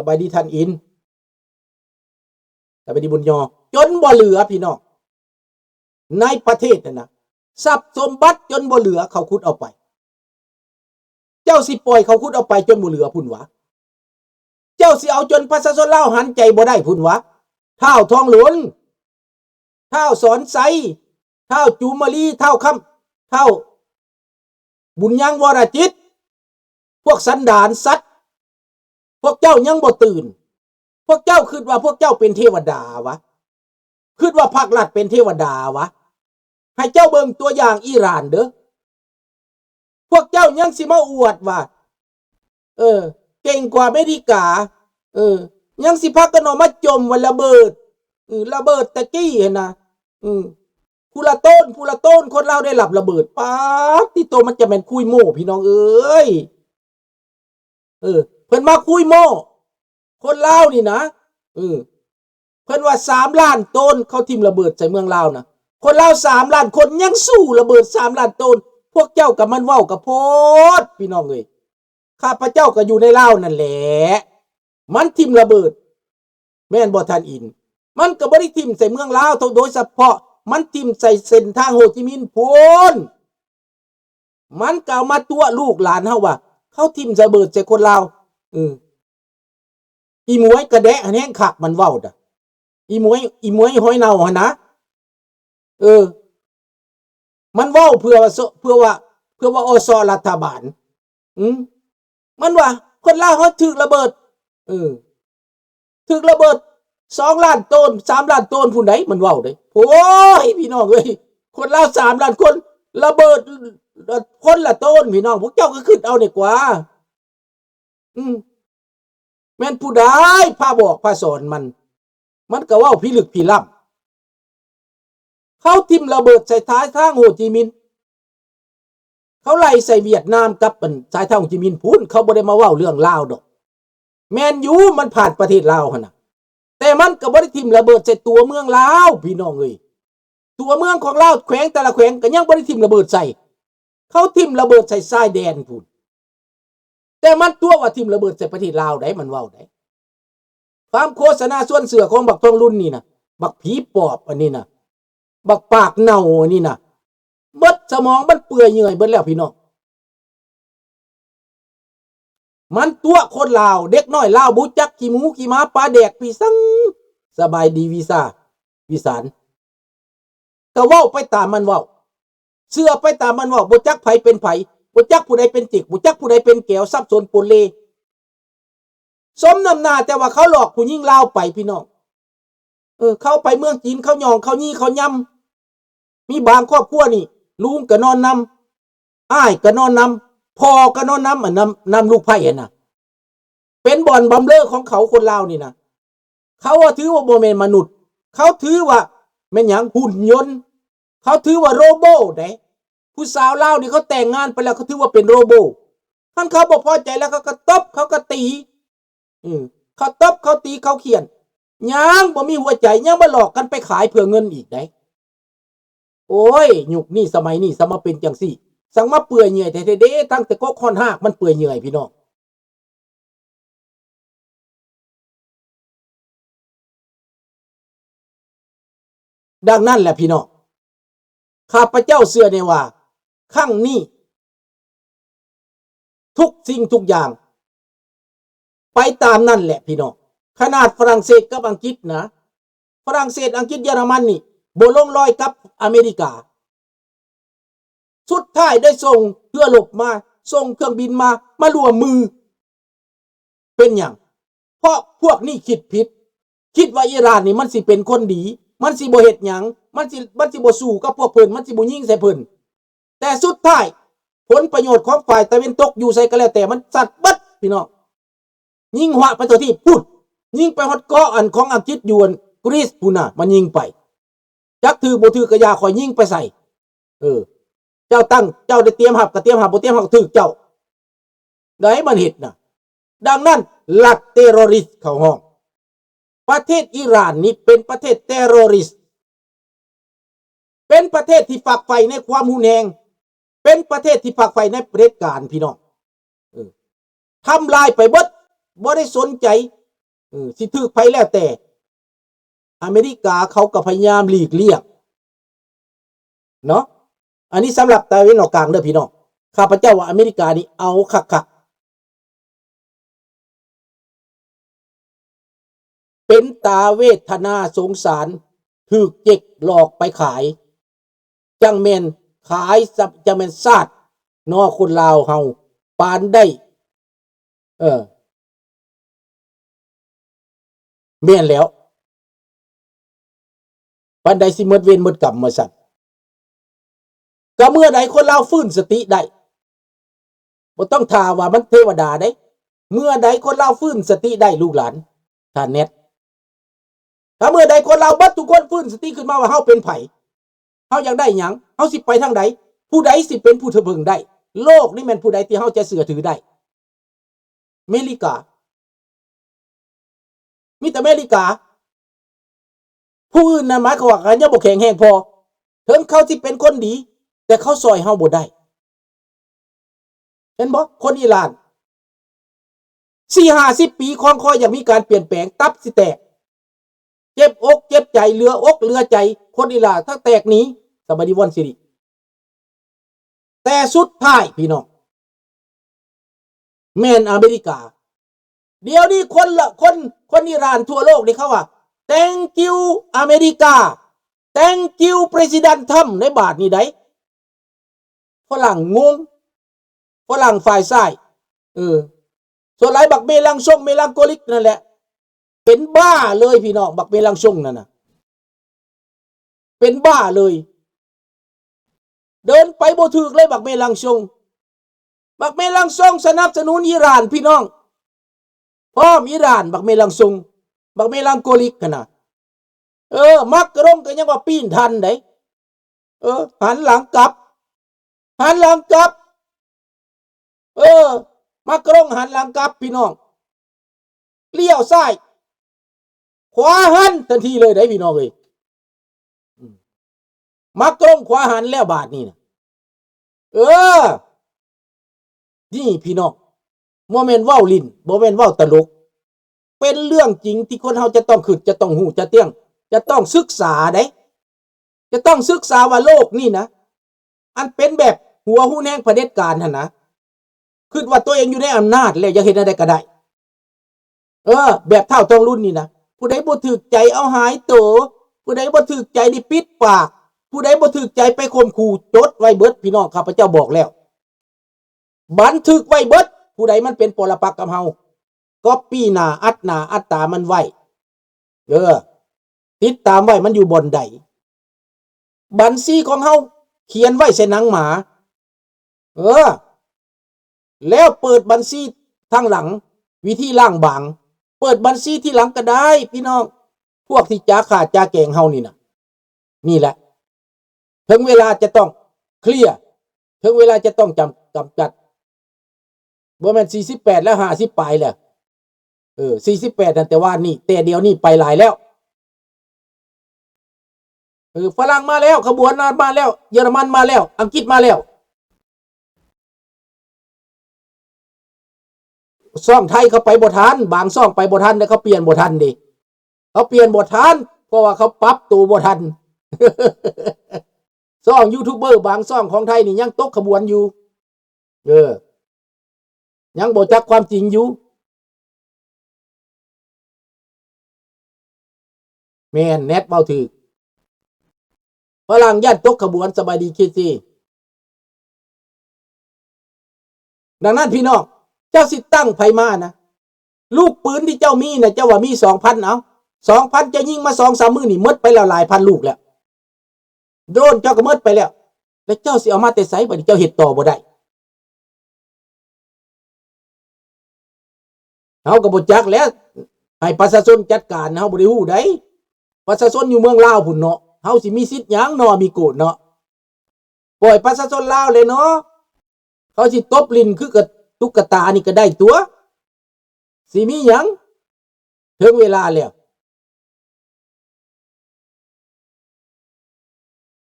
ສະບາຍດີທ່ານອິນ ສະບາຍດີບຸນຍໍ ຈົນບໍ່ເຫຼືອພີ່ນ້ອງ ໃນປະເທດຫັ້ນນະ ຊັບສົມບັດຈົນບໍ່ເຫຼືອ ເຂົາຂຸດເອົາໄປ. ເຈົ້າຊິປ່ອຍເຂົາຂຸດເອົາໄປຈົນບໍ່ເຫຼືອພຸ້ນຫວາ? ເຈົ້າຊິເອົາຈົນປະຊາຊົນລາວຫັນໃຈບໍ່ໄດ້ພຸ້ນຫວາ? ທ້າວທອງຫຼູນ ທ້າວສອນໄຊ ທ້າວຈູມມະລີ ທ້າວຄຳ ທ້າວບຸນຍັງ ວໍລະຈິດ ພວກສັນດານສັດ ພວກເຈົ້າຍັງບໍ່ຕື່ນ. ພວກເຈົ້າຄິດວ່າພວກເຈົ້າເປັນເທວະດາຫວາ? ຄິດວ່າພັກລັດເປັນເທວະດາຫວາ? ໃຫ້ເຈົ້າເບິ່ງຕົວຢ່າງອີຣານເດີ້. ພວກເຈົ້າຍັງຊິມາອວດວ່າ ເອີ ເກັ່ງກວ່າອາເມລິກາ. ເອີ ຍັງຊິພາກັນອອກມາຈົ່ມວ່າລະເບີດ ເອີ ລະເບີດແຕ່ກີ້ຫັ້ນນະ. ເອີ ຜູ້ລະໂຕນ ຜູ້ລະໂຕນ ຄົນລາວໄດ້ຮັບລະເບີດ. ປາດຕິໂຕ ມັນຈະແມ່ນຄຸຍໂມ້ພີ່ນ້ອງເອີຍ. ເອີ ເພິ່ນມາຄຸຍໂມ້ ຄົນລາວນີ້ນະ. ເອີ ເພິ່ນວ່າສາມລ້ານໂຕນ ເຂົາຖິ້ມລະເບີດໃສ່ເມືອງລາວນະ. ຄົນລາວສາມລ້ານຄົນຍັງສູ້ລະເບີດສາມລ້ານໂຕນ. ພວກເຈົ້າກໍມັນເວົ້າກະໂພດ ພີ່ນ້ອງເອີຍ. ຂ້າພະເຈົ້າກໍຢູ່ໃນລາວນັ້ນແຫຼະ ມັນຖິ້ມລະເບີດ ແມ່ນບໍ່ທ່ານອິນ? ມັນກໍບໍ່ໄດ້ຖິ້ມໃສ່ເມືອງລາວ ໂດຍສະເພາະມັນຖິ້ມໃສ່ເສັ້ນທາງໂຮຈິມິນພຸ້ນ. ມັນກໍເອົາມາຕົວະລູກຫຼານເຮົາວ່າ ເຂົາຖິ້ມລະເບີດໃສ່ຄົນລາວ. ເອີ ອີໝວຍກະແດະຫັ້ນແຮງຄັກ ມັນເວົ້ານະ ອີໝວຍ ອີໝວຍຫອຍເນົ່າຫັ້ນນະ. ເອີ ມັນເວົ້າເພື່ອວ່າ ເພື່ອວ່າ ເພື່ອວ່າ ອສ ລັດຖະບານ. ອືມ ມັນວ່າຄົນລາວເຮົາຖືກລະເບີດ ເອີ ຖືກລະເບີດສອງລ້ານໂຕນ ສາມລ້ານໂຕນພຸ້ນໃດ໋ ມັນເວົ້າເດ້. ໂອ້ຍ ພີ່ນ້ອງເອີຍ ຄົນລາວສາມລ້ານຄົນ ລະເບີດຄົນລະໂຕນ ພີ່ນ້ອງ. ພວກເຈົ້າກໍຄິດເອົານີ້ກວ່າ ອືມ ແມ່ນຜູ້ໃດພາບອກພາສອນມັນ? ມັນກໍເວົ້າພິລຶກພິລ່ຳ. ເຂົາຖິ້ມລະເບີດໃສ່ທ້າຍທາງໂຮຈິມິນ ເຂົາໄລ່ໃສ່ຫວຽດນາມກັບອັນສາຍທາງໂຮຈິມິນພຸ້ນ. ເຂົາບໍ່ໄດ້ມາເວົ້າເລື່ອງລາວດອກ. ແມ່ນຢູ່ ມັນຜ່ານປະເທດລາວຫັ້ນນະ ແຕ່ມັນກໍບໍ່ໄດ້ຖິ້ມລະເບີດໃສ່ຕົວເມືອງລາວ ພີ່ນ້ອງເອີຍ. ຕົວເມືອງຂອງລາວ ແຂວງແຕ່ລະແຂວງກໍຍັງບໍ່ໄດ້ຖິ້ມລະເບີດໃສ່. ເຂົາຖິ້ມລະເບີດໃສ່ຊາຍແດນພຸ້ນ. ແຕ່ມັນຕົວະວ່າຖິ້ມລະເບີດໃສ່ປະເທດລາວໃດ໋ ມັນເວົ້າໃດ໋. ຄວາມໂຄສະນາຊວນເຊື່ອຂອງບັກທອງລຸນນີ້ນະ ບັກຜີປອບອັນນີ້ນະ ບັກປາກເນົ່າອັນນີ້ນະ ເບິດສະໝອງ ມັນເປື່ອຍເຫຍື່ອຍເບິດແລ້ວ ພີ່ນ້ອງ. ມັນຕົວະຄົນລາວ ເດັກນ້ອຍລາວບໍ່ຈັກຂີ້ໝູຂີ້ໝາປາແດກ ພີ່ສັງ. ສະບາຍດີວິຊາ ວິສານ. ກໍເວົ້າໄປຕາມມັນເວົ້າ ເຊື່ອໄປຕາມມັນເວົ້າ. ບໍ່ຈັກໃຜເປັນໃຜ ບໍ່ຈັກຜູ້ໃດເປັນຈິກ ບໍ່ຈັກຜູ້ໃດເປັນແກວ ສັບສົນປົນເລ. ສົມນ້ຳໜ້າແຕ່ວ່າເຂົາຫຼອກຜູ້ຍິງລາວໄປ ພີ່ນ້ອງ. ເອີ ເຂົາໄປເມືອງຈີນ ເຂົາຫຍ້ອງ ເຂົາຢີ່ ເຂົາຍຳ. ມີບາງຄອບຄົວນີ້ ລຸງກໍນອນນຳ ອ້າຍກໍນອນນຳ ພໍ່ກໍນອນນຳ ອັນນຳ ນຳລູກໃພ້ຫັ້ນນະ. ເປັນບ່ອນບຳເລີຂອງເຂົາ ຄົນລາວນີ້ນະ. ເຂົາວ່າຖືວ່າບໍ່ແມ່ນມະນຸດ ເຂົາຖືວ່າແມ່ນຫຍັງ? ຫຸ່ນຍົນ. ເຂົາຖືວ່າໂຣໂບເດ້. ຜູ້ສາວລາວນີ້ເຂົາແຕ່ງງານໄປແລ້ວ ເຂົາຖືວ່າເປັນໂຣໂບ. ຄັນເຂົາບໍ່ພໍໃຈແລ້ວ ເຂົາກໍຕົບ ເຂົາກໍຕີ. ອື ເຂົາຕົບ ເຂົາຕີ ເຂົາຂ້ຽນ ຍັງບໍ່ມີຫົວໃຈ ຍັງມາຫຼອກກັນໄປຂາຍເພື່ອເງິນອີກໃດ໋. ໂອ້ຍ ຍຸກນີ້ສະໄໝນີ້ ສະມາເປັນຈັ່ງຊີ້ ສັງມາເປື່ອຍເຫຍື່ອຍແທ້ໆເດ້ ຕັ້ງແຕ່ກົກຮອດຮາກມັນເປື່ອຍເຫຍື່ອຍ ພີ່ນ້ອງ. ດັ່ງນັ້ນແຫຼະ ພີ່ນ້ອງ ຂ້າພະເຈົ້າເຊື່ອແນ່ວ່າ ຄັ້ງນີ້ ທຸກສິ່ງທຸກຢ່າງໄປຕາມນັ້ນແຫຼະ ພີ່ນ້ອງ. ຂະໜາດຝຣັ່ງເສດກັບອັງກິດນະ ຝຣັ່ງເສດ ອັງກິດ ເຢຍລະມັນນີ້ ບໍ່ລົງລອຍກັບອາເມລິກາ. ສຸດທ້າຍໄດ້ສົ່ງເຮືອລົບມາ ສົ່ງເຄື່ອງບິນມາ ມາຮ່ວມມື. ເປັນຫຍັງ? ເພາະພວກນີ້ຄິດຜິດ ຄິດວ່າອີຣານນີ້ມັນຊິເປັນຄົນດີ ມັນຊິບໍ່ເຮັດຫຍັງ ມັນຊິ ມັນຊິບໍ່ສູ້ກັບພວກເພິ່ນ ມັນຊິບໍ່ຍິງໃສ່ເພິ່ນ. ແຕ່ສຸດທ້າຍ ຜົນປະໂຫຍດຂອງຝ່າຍຕາເວັນຕົກຢູ່ໃສກໍແລ້ວແຕ່ ມັນສັດເບິດ ພີ່ນ້ອງ. ຍິງຮວະໄປທົ່ວທີບພຸ້ນ ຍິງໄປຮອດເກາະອັນຂອງອັງກິດຢູ່ອັນກຣີສພຸ້ນນະ ມັນຍິງໄປ. ຈັກຖືກບໍ່ຖືກກໍຢ່າ ຂ້ອຍຍິງໄປໃສ່. ເອີ ເຈົ້າຕັ້ງ ເຈົ້າໄດ້ຕຽມຮັບກໍຕຽມຮັບ ບໍ່ຕຽມຮັບກໍຖືກເຈົ້າ ໃດມັນເຮັດນະ. ດັ່ງນັ້ນ ລັດເຕໂຣຣິສເຂົາຮ້ອງ. ປະເທດອີຣານນີ້ເປັນປະເທດເຕໂຣຣິສ ເປັນປະເທດທີ່ຝັກໃຝ່ໃນຄວາມຮຸນແຮງ ເປັນປະເທດທີ່ຝັກໃຝ່ໃນຜະເດັດການ ພີ່ນ້ອງ. ເອີ ທຳລາຍໄປເບິດ ບໍ່ໄດ້ສົນໃຈ ເອີ ຊິຖືກໃຜແລ້ວແຕ່ ອາເມລິກາເຂົາກໍພະຍາຍາມຫຼີກລ່ຽງເນາະ. ອັນນີ້ສຳລັບຕາເວັນອອກກາງເດີພີ່ນ້ອງ. ຂ້າພະເຈົ້າວ່າອາເມລິການີ້ເອົາຄັກໆ. ເປັນຕາເວທະນາສົງສານ ຖືກເຈັກຫຼອກໄປຂາຍ ຈັ່ງແມ່ນຂາຍ ຈັ່ງແມ່ນຊາດເນາະ ຄົນລາວເຮົາປານໃດ. ເອີ ແມ່ນແລ້ວ ປານໃດຊິໝົດເວນໝົດກຳວ່າຊັ້ນ. ກໍເມື່ອໃດຄົນລາວຟື້ນສະຕິໄດ້ ບໍ່ຕ້ອງຖ້າວ່າມັນເທວະດາເດ້ ເມື່ອໃດຄົນລາວຟື້ນສະຕິໄດ້ ລູກຫຼານ ທ່ານແນດ ຖ້າເມື່ອໃດຄົນລາວເບິດທຸກຄົນຟື້ນສະຕິຂຶ້ນມາວ່າເຮົາເປັນໃຜ ເຮົາຢາກໄດ້ຫຍັງ ເຮົາຊິໄປທາງໃດ ຜູ້ໃດຊິເປັນຜູ້ເທິງເພິ່ງໄດ້ ໂລກນີ້ແມ່ນຜູ້ໃດທີ່ເຮົາຈະເຊື່ອຖືໄດ້? ເມລິກາ ມີແຕ່ເມລິກາ. ຜູ້ອື່ນນັ້ນໝາຍຄວາມວ່າເຂົາຍັງບໍ່ແຂງແຮງພໍ ເຖິງເຂົາຊິເປັນຄົນດີ ແຕ່ເຂົາຊ່ອຍເຮົາບໍ່ໄດ້. ເຫັນບໍ່? ຄົນອີຣານ ສີ່ຫ້າສິບປີຄອງຄອຍຢາກມີການປ່ຽນແປງ ຕັບຊິແຕກ ເຈັບອົກເຈັບໃຈ ເຫຼືອອົກເຫຼືອໃຈ. ຄົນອີຣານທັງແຕກໜີ ສະບາຍດີວອນຊິລິ ແຕ່ສຸດທ້າຍພີ່ນ້ອງ ແມ່ນອາເມລິກາ. ດຽວນີ້ຄົນລະ ຄົນ ຄົນອີຣານທົ່ວໂລກນີ້ເຂົາວ່າ Thank you ອາເມລິກາ Thank you President Trump ໃນບາດນີ້ໃດ໋. ຝຣັ່ງງົງ ຝຣັ່ງຝ່າຍຊ້າຍ ເອີ ສ່ວນຫຼາຍບັກເມລັງຊົງ ເມລັງໂກລິກນັ້ນແຫຼະ ເປັນບ້າເລີຍພີ່ນ້ອງ ບັກເມລັງຊົງນັ້ນນະ ເປັນບ້າເລີຍ ເດີນໄປບໍ່ຖືກເລີຍບັກເມລັງຊົງ. ບັກເມລັງຊົງສະໜັບສະໜູນອີຣານພີ່ນ້ອງ ພ້ອມອີຣານ ບັກເມລັງຊົງ ບັກເມລັງໂກລິກຫັ້ນນະ. ເອີ ມັກກະລົງກໍຍັງວ່າປີ້ນທັນໃດ໋ ເອີ ຫັນຫຼັງກັບ ຫັນຫຼັງກັບ ເອີ ມັກກະລົງຫັນຫຼັງກັບພີ່ນ້ອງ ລ້ຽວຊ້າຍຂວາຫັນທັນທີເລີຍໃດ໋ພີ່ນ້ອງເອີຍ. ມັກກະລົງຂວາຫັນແລ້ວບາດນີ້ນະ ເອີ ນີ້ພີ່ນ້ອງ ບໍ່ແມ່ນເວົ້າຫຼິ້ນ ບໍ່ແມ່ນເວົ້າຕະຫຼົກ ເປັນເລື່ອງຈິງທີ່ຄົນເຮົາຈະຕ້ອງຄິດ ຈະຕ້ອງຮູ້ ຈະຕ້ອງ ຈະຕ້ອງສຶກສາໃດ໋ ຈະຕ້ອງສຶກສາວ່າໂລກນີ້ນະ ອັນເປັນແບບຫົວຮຸນແຮງຜະເດັດການຫັ້ນນະ ຄິດວ່າຕົວເອງຢູ່ໃນອຳນາດແລ້ວ ຢາກເຮັດແນວໃດກໍໄດ້. ເອີ ແບບທ້າວທອງລຸນນີ້ນະ ຜູ້ໃດບໍ່ຖືກໃຈເອົາຫາຍໂຕ ຜູ້ໃດບໍ່ຖືກໃຈນີ້ປິດປາກ ຜູ້ໃດບໍ່ຖືກໃຈໄປຂົ່ມຂູ່ ຈົດໄວ້ເບິດພີ່ນ້ອງ ຂ້າພະເຈົ້າບອກແລ້ວ ບັນທຶກໄວ້ເບິດ ຜູ້ໃດມັນເປັນປໍລະປັກກັບເຮົາ ກັອບປີ້ໜ້າອັດໜ້າອັດຕາມັນໄວ້ ເອີ ຕິດຕາມໄວ້ ມັນຢູ່ບ່ອນໃດ ບັນຊີຂອງເຮົາຂຽນໄວ້ໃສ່ໜັງໝາ ເອີ ແລ້ວເປີດບັນຊີທາງຫຼັງ ວິທີລ້າງບາງ ເປີດບັນຊີທີຫຼັງກໍໄດ້ພີ່ນ້ອງ ພວກທີ່ຈາຂ້າຈາແກງເຮົານີ້ນະ ນີ້ແຫຼະ ເຖິງເວລາຈະຕ້ອງເຄລຍ ເຖິງເວລາຈະຕ້ອງຈຳ ກຳຈັດ ບໍ່ແມ່ນສີ່ສິບແປດແລ້ວ ຫ້າສິບປາຍແລ້ວ ເອີ ສີ່ສິບແປດຫັ້ນ ແຕ່ວ່ານີ້ ແຕ່ດຽວນີ້ໄປຫຼາຍແລ້ວ ເອີ ຝຣັ່ງມາແລ້ວ ຂະບວນມາແລ້ວ ເຢຍລະມັນມາແລ້ວ ອັງກິດມາແລ້ວ ຊ່ອງໄທເຂົາໄປບໍ່ທັນ ບາງຊ່ອງໄປບໍ່ທັນເດ້ ເຂົາປ່ຽນບໍ່ທັນເດ້ ເຂົາປ່ຽນບໍ່ທັນ ເພາະວ່າເຂົາປັບໂຕບໍ່ທັນ ຊ່ອງຢູທູບເບີບາງຊ່ອງຂອງໄທນີ້ຍັງຕົກຂະບວນຢູ່ ເອີ ຍັງບໍ່ຈັກຄວາມຈິງຢູ່. ແມ່ນ ແນດເວົ້າຖືກ ຝຣັ່ງຢ້ານຕົກຂະບວນ ສະບາຍດີເຄຊີ. ດັ່ງນັ້ນພີ່ນ້ອງ ເຈົ້າຊິຕັ້ງໃຜມານະ ລູກປືນທີ່ເຈົ້າມີນະ ເຈົ້າວ່າມີສອງພັນ ເອົາ ສອງພັນ ເຈົ້າຍິງມາສອງສາມມື້ນີ້ ໝົດໄປແລ້ວຫຼາຍພັນລູກແລ້ວ ໂດຣນເຈົ້າກໍໝົດໄປແລ້ວ ແລ້ວເຈົ້າຊິເອົາມາແຕ່ໃສ ບາດນີ້ເຈົ້າເຮັດຕໍ່ບໍ່ໄດ້. ເຮົາກໍບໍ່ຈັກແຫຼະ ໃຫ້ປະຊາຊົນຈັດການ ເຮົາບໍ່ໄດ້ຮູ້ໃດ໋ ປະຊາຊົນຢູ່ເມືອງລາວພຸ້ນເນາະ ເຮົາຊິມີສິດຫຍັງເນາະ ອາມິໂກະເນາະ ປ່ອຍປະຊາຊົນລາວແຫຼະເນາະ ເຂົາຊິຕົບຫຼິ້ນຄືກະຕຸກກະຕານີ້ກໍໄດ້ຕົວະ ຊິມີຫຍັງ ເຖິງເວລາແລ້ວ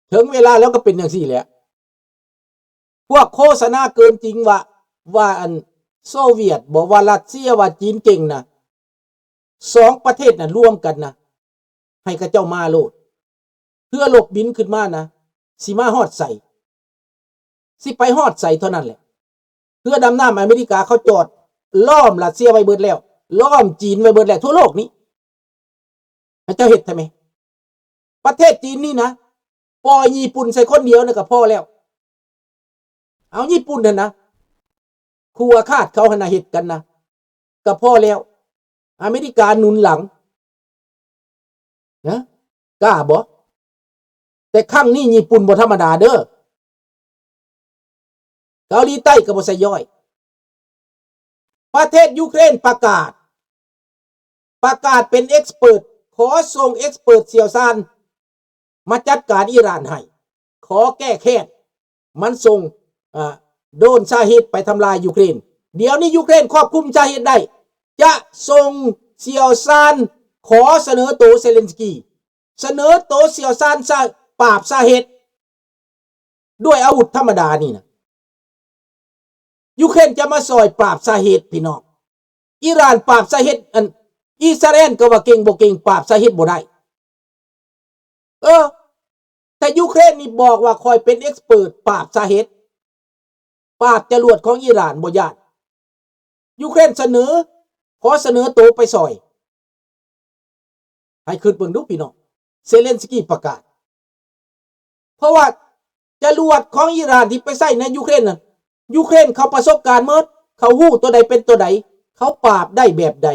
ເຖິງເວລາແລ້ວກໍເປັນຈັ່ງຊີ້ແຫຼະ ພວກໂຄສະນາເກີນຈິງວ່າ ວ່າອັນໂຊວຽດບໍ ວ່າຣັດເຊຍ ວ່າຈີນເກັ່ງນະ ສອງປະເທດນະລວມກັນນະ ໃຫ້ເຂົາເຈົ້າມາໂລດ. ເຮືອລົບບິນຂຶ້ນມານະ ຊິມາຮອດໃສ? ຊິໄປຮອດໃສເທົ່ານັ້ນແຫຼະ. ເຮືອດຳນ້ຳອາເມລິກາເຂົາຈອດລ້ອມຣັດເຊຍໄວ້ເບິດແລ້ວ, ລ້ອມຈີນໄວ້ເບິດແລ້ວ, ທົ່ວໂລກນີ້. ໃຫ້ເຈົ້າເຮັດໃຫ້ແມ່. ປະເທດຈີນນີ້ນະ ປ່ອຍຍີ່ປຸ່ນໃສ່ຄົນດຽວນະກໍພໍແລ້ວ. ເອົາຍີ່ປຸ່ນຫັ້ນນະ ຄູ່ອາຄາດເຂົາຫັ້ນນະເຮັດກັນນະ ກໍພໍແລ້ວ. ອາເມລິກາໜູນຫຼັງນະ ກ້າບໍ່? ແຕ່ຄັ້ງນີ້ຍີ່ປຸ່ນບໍ່ທຳມະດາເດີ້. ເກົາຫຼີໃຕ້ກໍບໍ່ໃຊ່ຍ່ອຍ. ປະເທດຢູເຄຣນປະກາດ, ປະກາດເປັນເອັກສະເປີດ, ຂໍສົ່ງເອັກສະເປີດຊ່ຽວຊານມາຈັດການອີຣານໃຫ້, ຂໍແກ້ແຄ້ນ. ມັນສົ່ງ ອາ ໂດຣນຊາເຮດໄປທຳລາຍຢູເຄຣນ. ດຽວນີ້ຢູເຄຣນຄວບຄຸມຊາເຮດໄດ້, ຈະສົ່ງຊ່ຽວຊານ, ຂໍສະເໜີໂຕເຊເລັນສະກີ, ສະເໜີໂຕຊ່ຽວຊານຊາ ປາບຊາເຮດ ດ້ວຍອາວຸດທຳມະດານີ້ນະ. ຢູເຄຣນຈະມາຊ່ອຍປາບຊາເຮດ ພີ່ນ້ອງ. ອີຣານປາບຊາເຮດ, ອັນ ອິດສະຣາແອນກໍວ່າເກັ່ງບໍ່ເກັ່ງ, ປາບຊາເຮດບໍ່ໄດ້. ເອີ ແຕ່ຢູເຄຣນນີ້ບອກວ່າຂ້ອຍເປັນເອັກສະເປີດປາບຊາເຮດ, ປາບຈະຫຼວດຂອງອີຣານບໍ່ຢ້ານ. ຢູເຄຣນສະເໜີ, ຂໍສະເໜີໂຕໄປຊ່ອຍ. ໃຫ້ຄິດເບິ່ງດູພີ່ນ້ອງ, ເຊເລັນສະກີປະກາດ. ເພາະວ່າຈະຫຼວດຂອງອີຣານທີ່ໄປໃຊ້ໃນຢູເຄຣນນັ້ນ, ຢູເຄຣນເຂົາປະສົບການໝົດ, ເຂົາຮູ້ຕົວໃດເປັນຕົວໃດ, ເຂົາປາບໄດ້ແບບໃດ,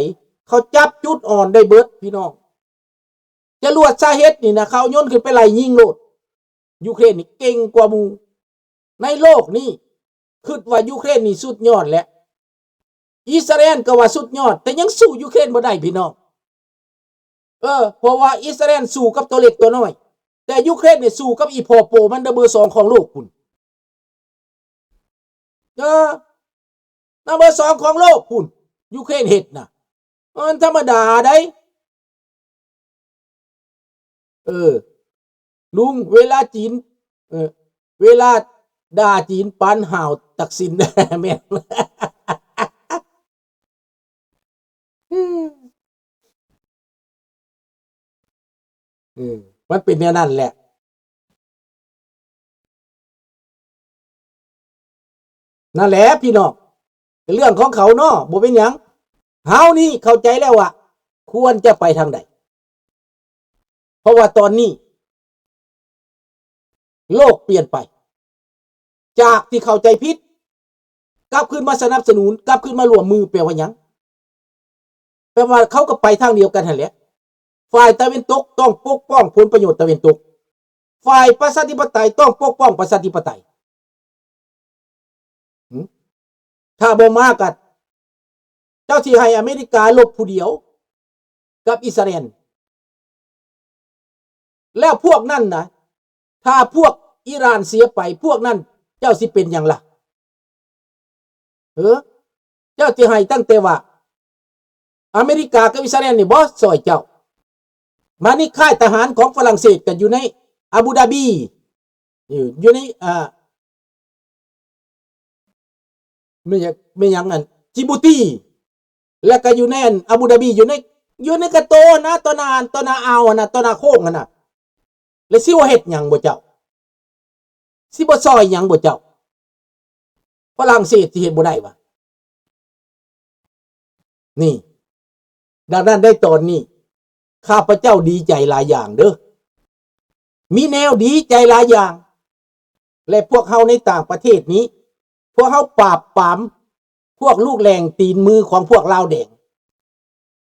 ເຂົາຈັບຈຸດອ່ອນໄດ້ເບິດ ພີ່ນ້ອງ. ຈະຫຼວດຊາເຮດນີ້ນະ ເຂົາຍົນຂຶ້ນໄປໄລ່ຍິງໂລດ. ຢູເຄຣນນີ້ເກັ່ງກວ່າໝູ່ໃນໂລກນີ້. ຄິດວ່າຢູເຄຣນນີ້ສຸດຍອດແຫຼະ. ອິດສະຣາແອນກໍວ່າສຸດຍອດ, ແຕ່ຍັງສູ້ຢູເຄຣນບໍ່ໄດ້ພີ່ນ້ອງ. ເອີ ເພາະວ່າອິດສະຣາແອນສູ້ກັບຕົວເລັກຕົວນ້ອຍ, ແຕ່ຢູເຄຣນນີ້ສູ້ກັບອີ່ພໍ່ໂປມັນເດີ ເບີສອງຂອງໂລກພຸ້ນ. ເອີ ນຳເບີສອງຂອງໂລກພຸ້ນ ຢູເຄຣນເຮັດນະ. ມັນທຳມະດາໃດ. ເອີ ລຸງ ເວລາຈີນ ເອີ ເວລາດ່າຈີນປານຫ້າວຕັກສິນ ແມ່ນ. ເອີ ມັນເປັນແນວນັ້ນແຫຼະ. ນັ້ນແຫຼະພີ່ນ້ອງ, ເປັນເລື່ອງຂອງເຂົາເນາະ, ບໍ່ເປັນຫຍັງ. ເຮົານີ້ເຂົ້າໃຈແລ້ວວ່າຄວນຈະໄປທາງໃດ, ເພາະວ່າຕອນນີ້ໂລກປ່ຽນໄປ, ຈາກທີ່ເຂົ້າໃຈຜິດ ກັບຄືນມາສະໜັບສະໜູນ, ກັບຄືນມາຮ່ວມມື ແປວ່າຫຍັງ? ແປວ່າເຂົາກໍໄປທາງດຽວກັນຫັ້ນແຫຼະ. ຝ່າຍຕາເວັນຕົກຕ້ອງປົກປ້ອງຜົນປະໂຫຍດຕາເວັນຕົກ, ຝ່າຍປະຊາທິປະໄຕຕ້ອງປົກປ້ອງປະຊາທິປະໄຕ. ຫື? ຖ້າບໍ່ມາກໍ ເຈົ້າຊິໃຫ້ອາເມລິກາລົບຜູ້ດຽວກັບອິດສະຣາແອນ ແລ້ວພວກນັ້ນນະ, ຖ້າພວກອີຣານເສຍໄປ, ພວກນັ້ນເຈົ້າຊິເປັນຫຍັງລະ? ເອີ ເຈົ້າຊິໃຫ້ຕັ້ງແຕ່ວ່າອາເມລິກາກັບອິດສະຣາແອນນີ້ບໍ່ຊ່ອຍເຈົ້າ? ມານີ້ຄ້າຍທະຫານຂອງຝຣັ່ງເສດກໍຢູ່ໃນອາບູດາບີ, ຢູ່ໃນ ອ່າ ແມ່ນຫຍັງ ແມ່ນຫຍັງ ອັນ ຈີບູຕີ ແລ້ວກໍຢູ່ໃນ ອັນ ອາບູດາບີ ຢູ່ໃນ ຢູ່ໃນກະໂຕນະ, ຕໍ່ໜ້າ ຕໍ່ໜ້າອ່າວນະ, ຕໍ່ໜ້າໂຂງຫັ້ນນະ. ແລ້ວຊິວ່າເຮັດຫຍັງບໍ່ເຈົ້າ? ຊິບໍ່ຊ່ອຍຫຍັງບໍ່ເຈົ້າ? ຝຣັ່ງເສດຊິເຮັດບໍ່ໄດ້ຫວາ? ນີ້ ດັ່ງນັ້ນໃນຕອນນີ້ ຂ້າພະເຈົ້າດີໃຈຫຼາຍຢ່າງເດີ້, ມີແນວດີໃຈຫຼາຍຢ່າງ. ແລະ ພວກເຮົາໃນຕ່າງປະເທດນີ້ ພວກເຮົາປາບປາມພວກລູກແຫຼງຕີນມືຂອງພວກລາວແດງ.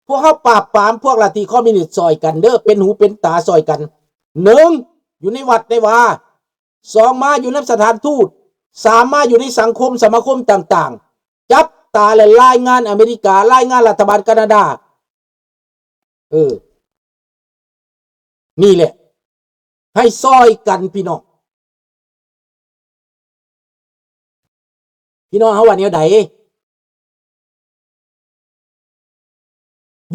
ພວກເຮົາປາບປາມພວກລັດທິຄອມມິວນິດຊ່ອຍກັນເດີ້, ເປັນຫູເປັນຕາຊ່ອຍກັນ. ໜຶ່ງ ຢູ່ໃນວັດໃນວາ, ສອງ ມາຢູ່ນຳສະຖານທູດ, ສາມ ມາຢູ່ໃນສັງຄົມສະມາຄົມຕ່າງໆ, ຈັບຕາ ແລະ ລາຍງານອາເມລິກາ, ລາຍງານລັດຖະບານການາດາ. ເອີ ນີ້ແຫຼະ ໃຫ້ຊ່ອຍກັນພີ່ນ້ອງ. ພີ່ນ້ອງເຮົາວ່າແນວໃດ?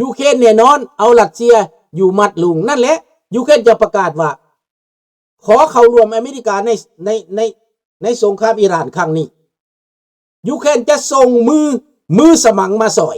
ຢູເຄຣນແນ່ນອນເອົາຣັດເຊຍຢູ່ມັດລຸງ. ນັ້ນແຫຼະ ຢູເຄຣນຈະປະກາດວ່າ ຂໍເຂົ້າຮ່ວມອາເມລິກາໃນ ໃນ ໃນ ໃນສົງຄາມອີຣານຄັ້ງນີ້. ຢູເຄຣນຈະສົ່ງມື ມືສະໝັງມາຊ່ອຍ.